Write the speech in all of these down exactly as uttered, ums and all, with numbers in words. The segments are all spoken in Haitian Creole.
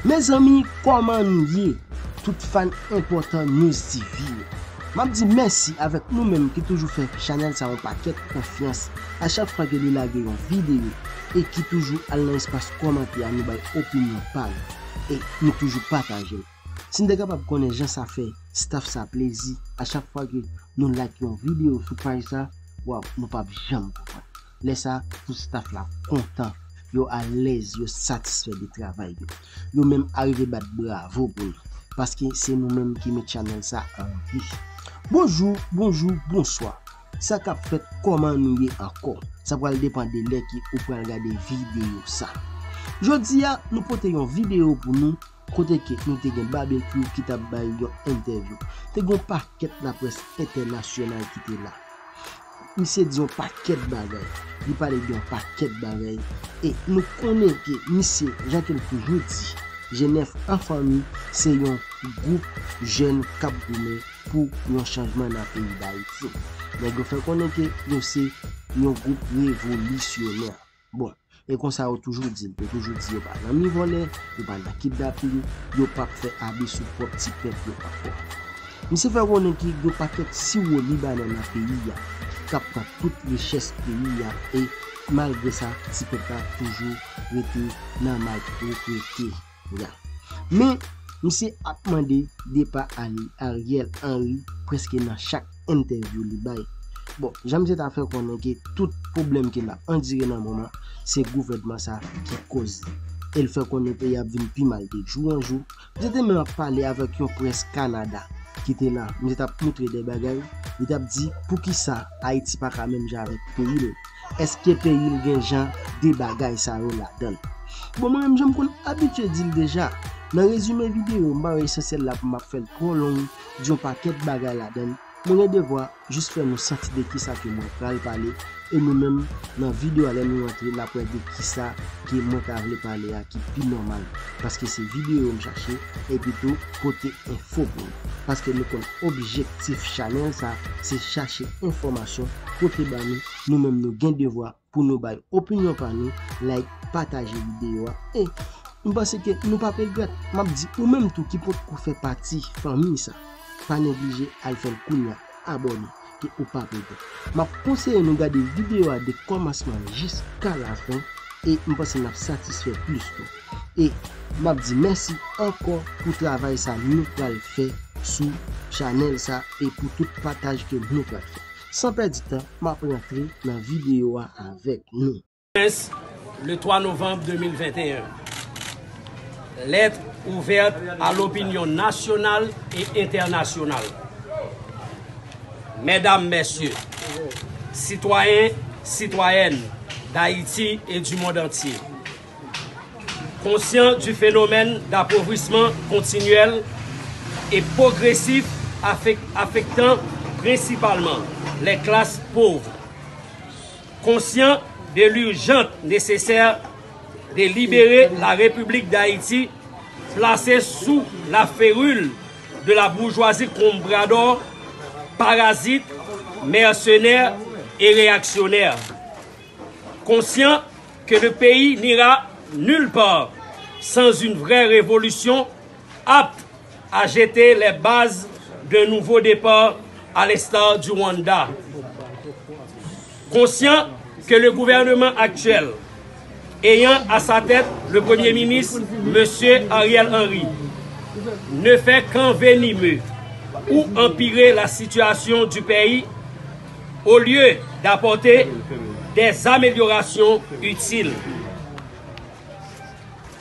Mezanmi, kòman nou ye? Tout fan enpòtan News T V yo. M ap di mèsi avèk nou menm ki toujou fè chanèl sa yon pakèt konfyans a chak fwa ke li lage yon videyo e ki toujou al nan espas kòmantè a nou bay opinyon pa nou e nou toujou pataje l. Si n te kapab konnen jan sa fè staff sa plezi a chak fwa ke nou like yon videyo sou paj sa, waw, nou p ap janm konprann. Lè sa, tout staff la kontan, yo alèz, yo satisfè de travay yo. Yo menm arive bat bravo pou nou, paske se nou menm ki met chanèl sa an vi. Bonjou, bonjou, bonswa. Sa k ap fèt, kòman nou ye ankò? Sa pral depann de lè ke ou pral gade videyo sa. Jodi a, nou pote yon videyo pou nou kote ke nou te gen Babekyou ki t ap bay yon entèvyou. Te gen yon pakèt laprès entènasyonal ki te la. Misye di yon pakèt bagay. Li pale de yon pakèt bagay. E nou konnen ke misye, jan ke l toujou di, G nèf an fanmi, se yon gwoup jèn k ap goumen pou yon chanjman nan peyi Dayiti. Nèg yo fè konnen ke yo se yon gwoup revolisyonè. Bon, e konsa yo toujou di l. Yo toujou di yo pa nan mi vòlè, yo pa nan kidnapin, yo p ap fè abi sou pwòp ti pèp yo ankò. Misye fè konnen ke gen pakèt siwo libanè nan peyi a, k ap pran tout richès peyi a, e malgre sa, ti pèp la toujou rete nan malpwoprete a. Men, misye ap mande depa Ari-, Ariel Henry prèske nan chak entèvyou li bay. Bon, jan misye ta fè konnen ke tout pwoblèm ke n ap andire nan moman, se gouvènman sa ki koz li. E l fè konnen peyi ap vin pi mal de jou an jou. Misye te menm ap pale avèk yon près Kanada ki te la. Misye t ap moutre de bagay. Li t ap di, poukisa Ayiti pa ka menm jan avèk peyi l? Èske peyi l gen jan de bagay sa yo ladan l? Bon, mwen menm, jan m konn abitye di l deja, nan rezime videyo, m pa wè esansyèl la pou m ap fè l twò long, di yon pakèt bagay ladan l. Mwen gen devwa jis fè nou santi de kisa ke mwen pral pale, e nou menm, nan videyo a, lè nou rantre, n ap wè de kisa ke mwen ta vle pale a ki pi nòmal. Paske se videyo m chache, epi tou pote enfo pou nou. Paske nou konn objektif chanèl sa, se chache enfòmasyon, pote ba nou, nou menm nou gen devwa pou nou bay opinyon pa nou, like, pataje videyo a. E m panse ke nou p ap regrèt. M ap di ou menm tou ki potko fè pati fanmi sa, pa neglije al fè l kounya, abòne, ke ou p ap regrèt. M ap konseye nou gade videyo a de kòmansman jiska lafen, e m panse n ap satisfè plis tou. E m ap di mèsi ankò pou travay sa nou pral fè sou chanèl sa e pou tout pataj ke nou pral fè. San pèdi tan, m ap rantre nan videyo a avèk nou. Pwovens, le twa novanm de mil venteyen. Lettre ouverte à l'opinion nationale et internationale. Mesdames, Messieurs, citoyens, citoyennes d'Haïti et du monde entier, conscient du phénomène d'appauvrissement continuel et progressif affec-, affectant principalement les classes pauvres, conscient de l'urgente nécessaire de libérer la République d'Haïti, placée sous la férule de la bourgeoisie comprador, parasite, mercenaire et réactionnaire. Conscient que le pays n'ira nulle part sans une vraie révolution apte à jeter les bases d'un nouveau départ à l'instar du Rwanda. Conscient que le gouvernement actuel, ayant à sa tête le Premier ministre, Monsieur Ariel Henry, ne fait qu'envenimer ou empirer la situation du pays au lieu d'apporter des améliorations utiles.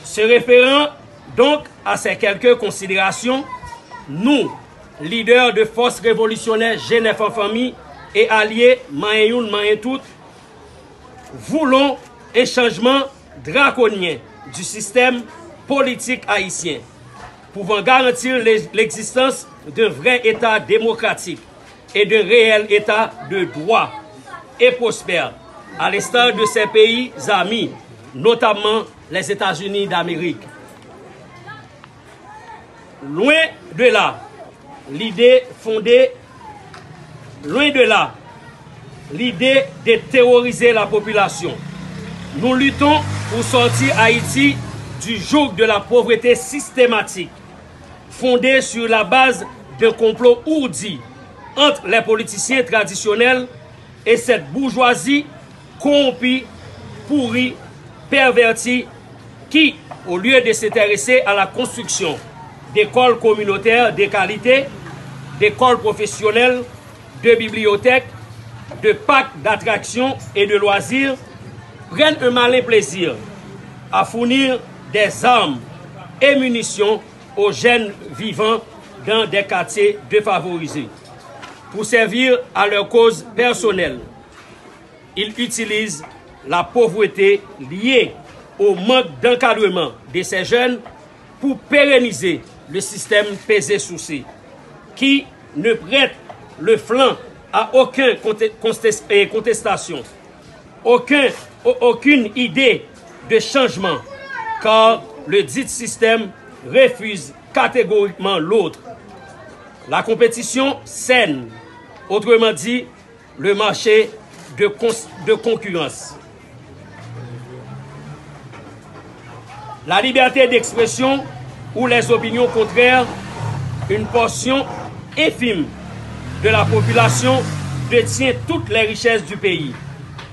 Se référant donc à ces quelques considérations, nous, leaders de Force Révolutionnaire G nèf en Famille et alliés, manyen youn, manyen tout, voulons un changement draconiens du système politique haïtien, pouvant garantir l'ex-, l'existence d'un vrai État démocratique et d'un réel État de droit et prospère, à l'instar de ses pays amis, notamment les États-Unis d'Amérique. Loin de là, l'idée fondée, loin de là, l'idée de terroriser la population. Nous luttons pour sortir Haïti du joug de la pauvreté systématique, fondée sur la base d'un complot ourdi entre les politiciens traditionnels et cette bourgeoisie corrompue, pourrie, pervertie, qui, au lieu de s'intéresser à la construction d'écoles communautaires de qualité, d'écoles professionnelles, de bibliothèques, de parcs d'attractions et de loisirs, prennent un malin plaisir à fournir des armes et munitions aux jeunes vivant dans des quartiers défavorisés. Pour servir à leur cause personnelle, ils utilisent la pauvreté liée au manque d'encadrement de ces jeunes pour pérenniser le système pesé-sousé, qui ne prête le flanc à aucun conte- contestation, aucun, aucune idée de changement, car le dit système refuse catégoriquement l'autre. La compétition saine, autrement dit, le marché de, de concurrence. La liberté d'expression ou les opinions contraires, une portion infime de la population détient toutes les richesses du pays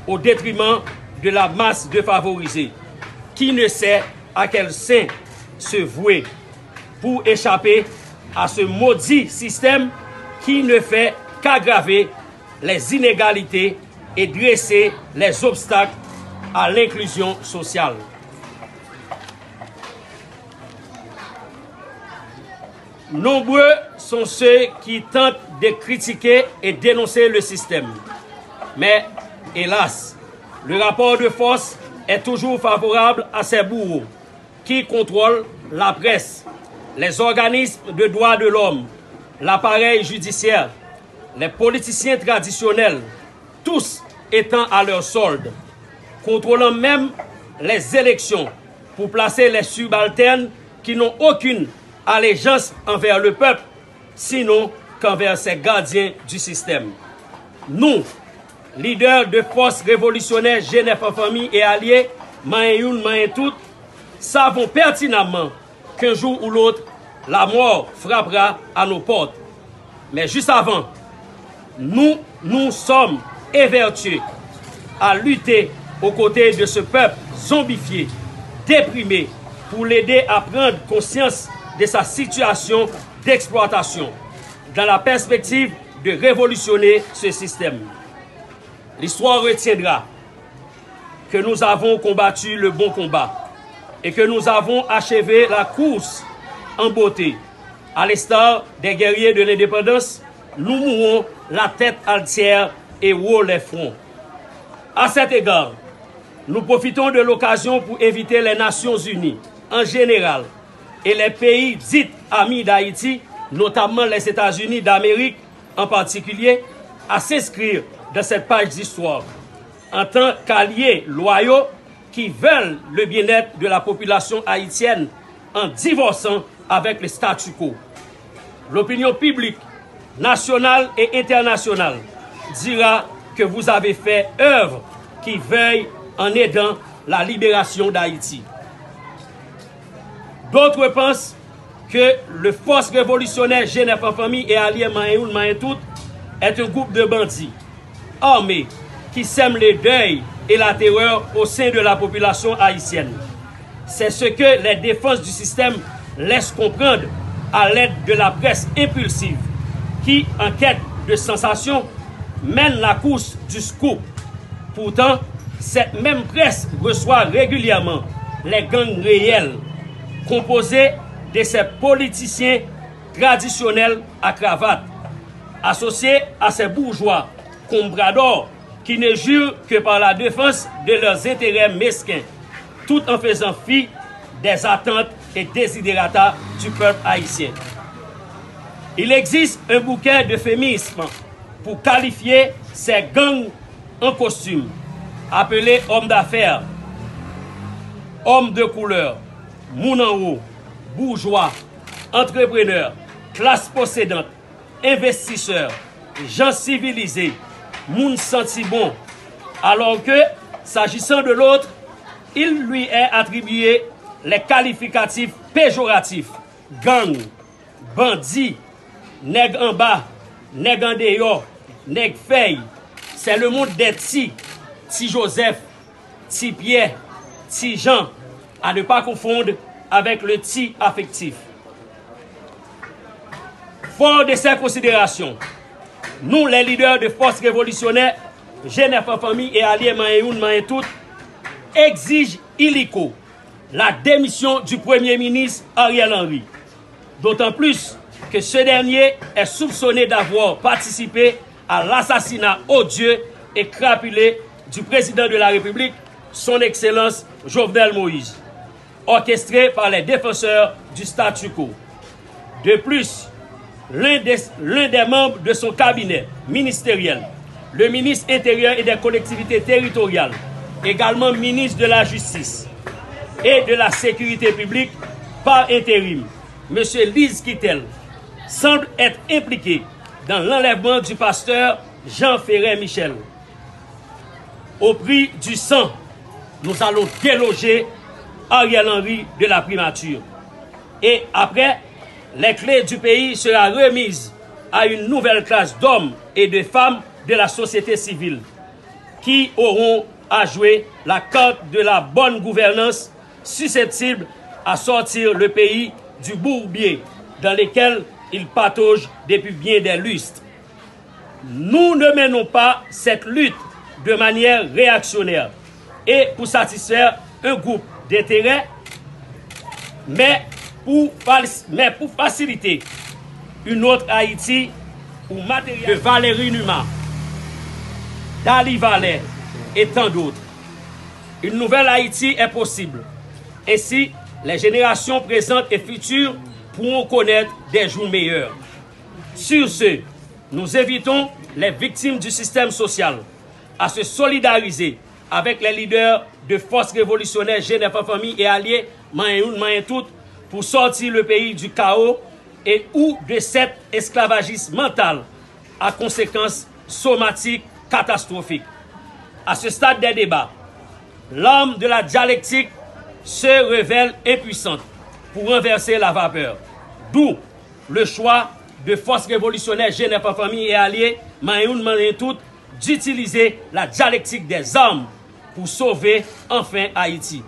au détriment de la masse défavorisée qui ne sait à quel saint se vouer pour échapper à ce maudit système qui ne fait qu'aggraver les inégalités et dresser les obstacles à l'inclusion sociale. Nombreux sont ceux qui tentent de critiquer et dénoncer le système. Mais, hélas, le rapport de force est toujours favorable à ses bourreaux, qui contrôlent la presse, les organismes de droits de l'homme, l'appareil judiciaire, les politiciens traditionnels, tous étant à leur solde, contrôlant même les élections pour placer les subalternes qui n'ont aucune allégeance envers le peuple, sinon qu'envers ces gardiens du système. Nous, leaders de forces révolutionnaires G neuf en famille et alliés, manyen youn, manyen tout, savons pertinemment qu'un jour ou l'autre, la mort frappera à nos portes. Mais juste avant, nous nous sommes évertués à lutter aux côtés de ce peuple zombifié, déprimé, pour l'aider à prendre conscience de sa situation d'exploitation, dans la perspective de révolutionner ce système. L'histoire retiendra que nous avons combattu le bon combat et que nous avons achevé la course en beauté. À l'instar des guerriers de l'indépendance, nous mourons la tête entière et haut les fronts. À cet égard, nous profitons de l'occasion pour inviter les Nations Unies en général et les pays dits amis d'Haïti, notamment les États-Unis d'Amérique en particulier, à s'inscrire dans cette page d'histoire en tant qu'alliés loyaux qui veulent le bien-être de la population haïtienne en divorçant avec le statu quo. L'opinion publique nationale et internationale dira que vous avez fait œuvre qui veuille en aidant la libération d'Haïti. D'autres pensent que le force révolutionnaire G neuf en famille et alliés manyen youn manyen tout est un groupe de bandits armés qui sèment le deuil et la terreur au sein de la population haïtienne. C'est ce que les défenses du système laissent comprendre à l'aide de la presse impulsive qui, en quête de sensations, mène la course du scoop. Pourtant, cette même presse reçoit régulièrement les gangs réels, composés de ces politiciens traditionnels à cravate, associés à ces bourgeois compradors qui ne jurent que par la défense de leurs intérêts mesquins, tout en faisant fi des attentes et desiderata du peuple haïtien. Il existe un bouquet d'euphémismes pour qualifier ces gangs en costume, appelés hommes d'affaires, hommes de couleur, moun anwo, boujwa, antreprenè, klas posedant, envestisè, jan sivilize, moun santi bon, alors que, s'agissant de l'autre, il lui est attribué les qualificatifs péjoratifs, gang, bandi, nèg anba, nèg andeyò, nèg fèy, c'est le monde des Ti, Ti Joseph, Ti Pyè, Ti Jan, à ne pas confondre avec le Ti affectif. Fort de ces considérations, nous, les leaders de Force Révolutionnaire, G N F en famille et alliés Manyen Youn, Manyen Tout, exige illico la démission du Premier ministre Ariel Henry, d'autant plus que ce dernier est soupçonné d'avoir participé à l'assassinat odieux et crapuleux du président de la République, son Excellence Jovenel Moïse, orchestré par les défenseurs du statu quo. De plus, l'un des, l'un des membres de son cabinet ministériel, le ministre intérieur et des collectivités territoriales, également ministre de la Justice et de la Sécurité publique par intérim, M. Lise Quitel, semble être impliqué dans l'enlèvement du pasteur Jean Ferret Michel. Au prix du sang, nous allons déloger Ariel Henry de la primature. Et après, les clés du pays sera remise à une nouvelle classe d'hommes et de femmes de la société civile qui auront à jouer la carte de la bonne gouvernance susceptible à sortir le pays du bourbier dans lequel il patauge depuis bien des lustres. Nous ne menons pas cette lutte de manière réactionnaire et pour satisfaire un groupe d'intérêts, mais pour, mais pour faciliter une autre Haïti où matériel de Valéry Numa, Dali Valère et tant d'autres. Une nouvelle Haïti est possible. Ainsi, les générations présentes et futures pourront connaître des jours meilleurs. Sur ce, nous invitons les victimes du système social à se solidariser avec les leaders de Force Révolutionnaire G N F en famille et alliés Manyen Youn, Manyen Tout pour sortir le pays du chaos et ou de cet esclavagisme mental à conséquences somatiques catastrophiques. À ce stade des débats, l'arme de la dialectique se révèle impuissante pour renverser la vapeur. D'où le choix de Force Révolutionnaire G N F en famille et alliés Manyen Youn, Manyen Tout d'utiliser la dialectique des armes pour sauver enfin Haïti,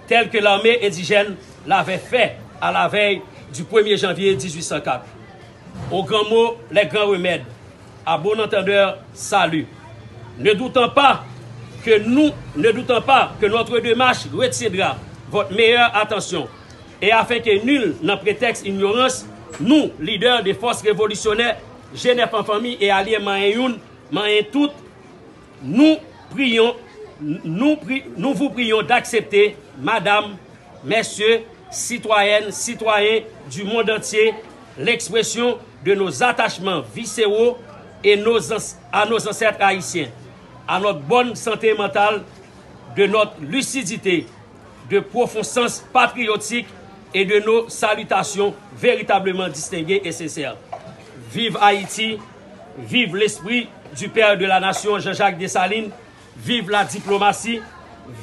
tel que l'armée indigène l'avait fait à la veille du premier janvier dix-huit cent quatre. Aux grands mots, les grands remèdes. À bon entendeur, salut. Ne doutant pas que nous, ne doutant pas que notre démarche retiendra votre meilleure attention, et afin que nul n'en prétexte ignorance, nous, leaders des forces révolutionnaires, G N F en famille et alliés Manyen Youn, Manyen Tout, nous prions, nous, pri- nous vous prions d'accepter, Madame, Messieurs, citoyennes, citoyens du monde entier, l'expression de nos attachements viscéraux et nos ans- à nos ancêtres haïtiens, à notre bonne santé mentale, de notre lucidité, de profond sens patriotique et de nos salutations véritablement distinguées et sincères. Vive Haïti, vive l'esprit du père de la nation Jean-Jacques Dessalines, vive la diplomatie,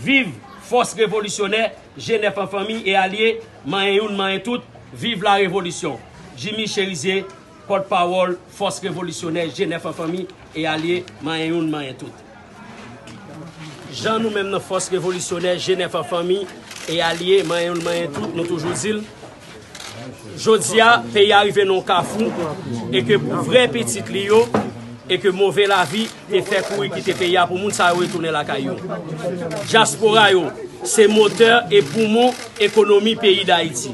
vive Force Révolutionnaire, G N F en famille et alliés, Manyen Youn, Manyen Tout, vive la révolution. Jimmy Chérizier, pòtpawòl Force Révolutionnaire, G N F en famille et alliés, Manyen Youn, Manyen Tout. Jan nou menm nan Force Révolutionnaire, G N F en famille et alliés, Manyen Youn, Manyen Tout, nou toujou di l, jodi a, peyi a rive nan yon kafou, e ke pou vrè pitit li yo, e ke move lavi te fè kouri kite peyi a pou moun sa yo retounen lakay yo. Dyaspora yo, se motè e poumon ekonomi peyi Dayiti.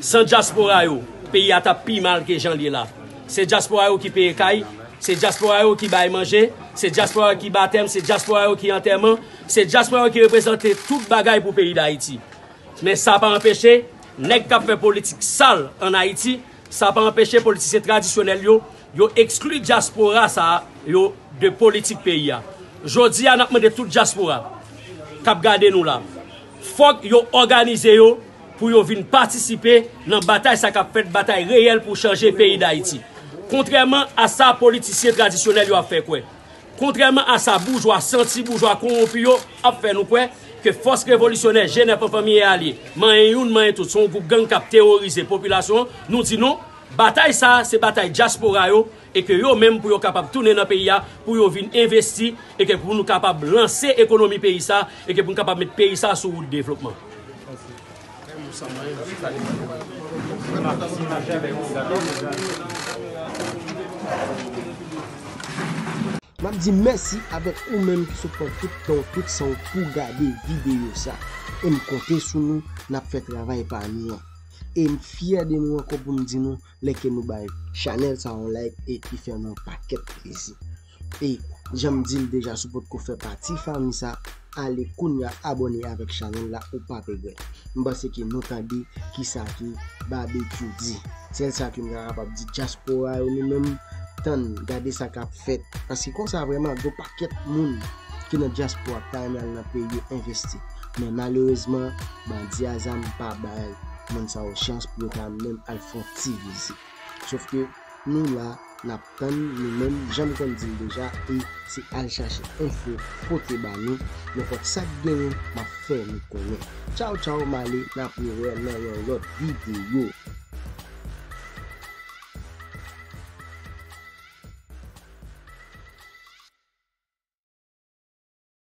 San dyaspora yo, peyi a t ap pi mal ke jan l ye la. Se dyaspora yo ki peye kay, se dyaspora yo ki bay manje, se dyaspora yo ki batèm, se dyaspora yo ki antèman, se dyaspora yo ki reprezante tout bagay pou peyi Dayiti. Men sa pa anpeche nèg k ap fè politik sal ann Ayiti, sa pa anpeche politisyen tradisyonèl yo, yo ekskli dyaspora sa a yo de politik peyi a. Jodi a, n ap mande tout dyaspora k ap gade nou la, fòk yo òganize yo pou yo vin patisipe nan batay sa k ap fèt, batay reyèl pou chanje peyi Dayiti. Kontrèman a sa politisyen tradisyonèl yo ap fè kwè, kontrèman a sa boujwa santi, boujwa kowonpi yo ap fè nou kwè, Ke fòs revolisyonè Jenèf an Fanmi e Alye, manyen youn, manyen tout, se yon gwoup gang k ap teworize popilasyon an, nou di non, batay sa a, se batay dyaspora yo, e ke yo menm pou yo kapab tounen nan peyi a, pou yo vin envesti, e ke pou nou kapab lanse ekonomi peyi sa a, e ke pou nou kapab met peyi sa a sou wout devlopman. M ap di mèsi avèk ou menm ki sot pran tout tan w, tout san w pou gade videyo sa. E m konte sou nou, n ap fè travay pa nou an. E m fyè de nou ankò pou m di nou, lè ke nou bay chanèl sa yon like e ki fè nou yon pakèt plezi. E jan m di l deja, si w potko fè pati fanmi sa, ale kounye a abòne avèk chanèl la, ou p ap regrèt. M panse ke nou tande kisa ke Babekyou di. Sèl sa ke m ta kapab di dyaspora yo, nou menm, tann, gade sa k ap fèt. Paske konsa vrèman, gen yon pakèt moun ki nan dyaspora ki ta renmen al nan peyi yo envesti. Men malerezman, bandi a zam pa bay moun sa yo chans pou yo ta menm al fè yon ti vizit. Sòf ke nou la, n ap tann, nou menm, jan m konn di l deja, e se al chache enfo, pote ba nou, nenpòt sa k genyen, m ap fè nou konnen. Tchaw tchaw, m ale, n ap rewè nan yon lòt videyo.